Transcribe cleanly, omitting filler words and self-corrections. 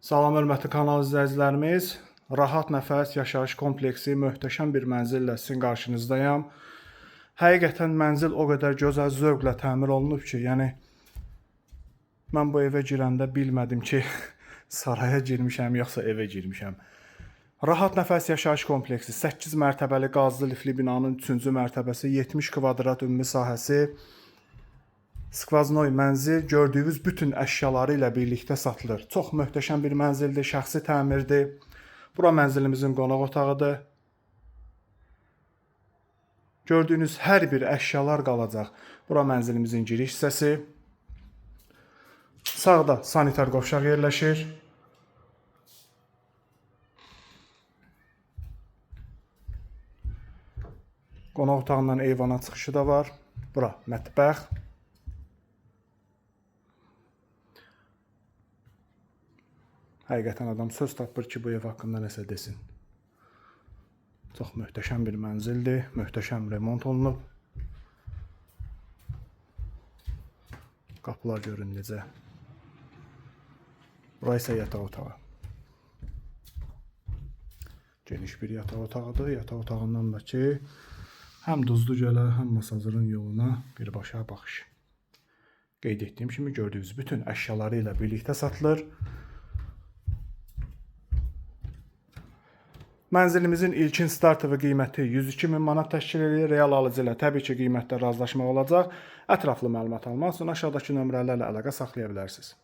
Salam hörmətli kanal izləyicilərimiz. Rahat Nəfəs yaşayış kompleksi möhtəşəm bir mənzillə sizin qarşınızdayam. Həqiqətən mənzil o qədər gözəl zövqlə təmir olunub ki, yəni mən bu evə girəndə bilmədim ki, saraya girmişəm yoxsa evə girmişəm. Rahat Nəfəs yaşayış kompleksi 8 mərtəbəli qazlı lifli binanın 3-cü mərtəbəsi, 70 kvadrat ümumi sahəsi, skvaznoy mənzil gördüyünüz bütün əşyaları ilə birlikdə satılır. Çox möhtəşəm bir mənzildir, şəxsi təmirdir. Bura mənzilimizin qonaq otağıdır. Gördüyünüz hər bir əşyalar qalacaq. Bura mənzilimizin giriş hissəsi. Sağda sanitar qovşaq yerləşir. Qonaq otağından eyvana çıxışı da var. Bura mətbəx. Həqiqətən adam söz tapmır ki, bu ev haqqında nəsə desin. Çox möhtəşəm bir mənzildir, möhtəşəm remont olunub. Qapılar görün necə. Bura isə yataq otağı. Geniş bir yataq otağıdır. Yataq otağından da ki, həm Duzlu gölə, həm Masazırın yoluna birbaşa baxış. Qeyd etdiyim kimi gördüyünüz bütün əşyaları ilə birlikdə satılır. Mənzilimizin ilkin startovu qiyməti 102 min manat təşkil edir. Real alıcı ilə təbii ki, qiymətdə razılaşmaq olacaq. Ətraflı məlumat almaq üçün aşağıdakı nömrələrlə əlaqə saxlaya bilərsiniz.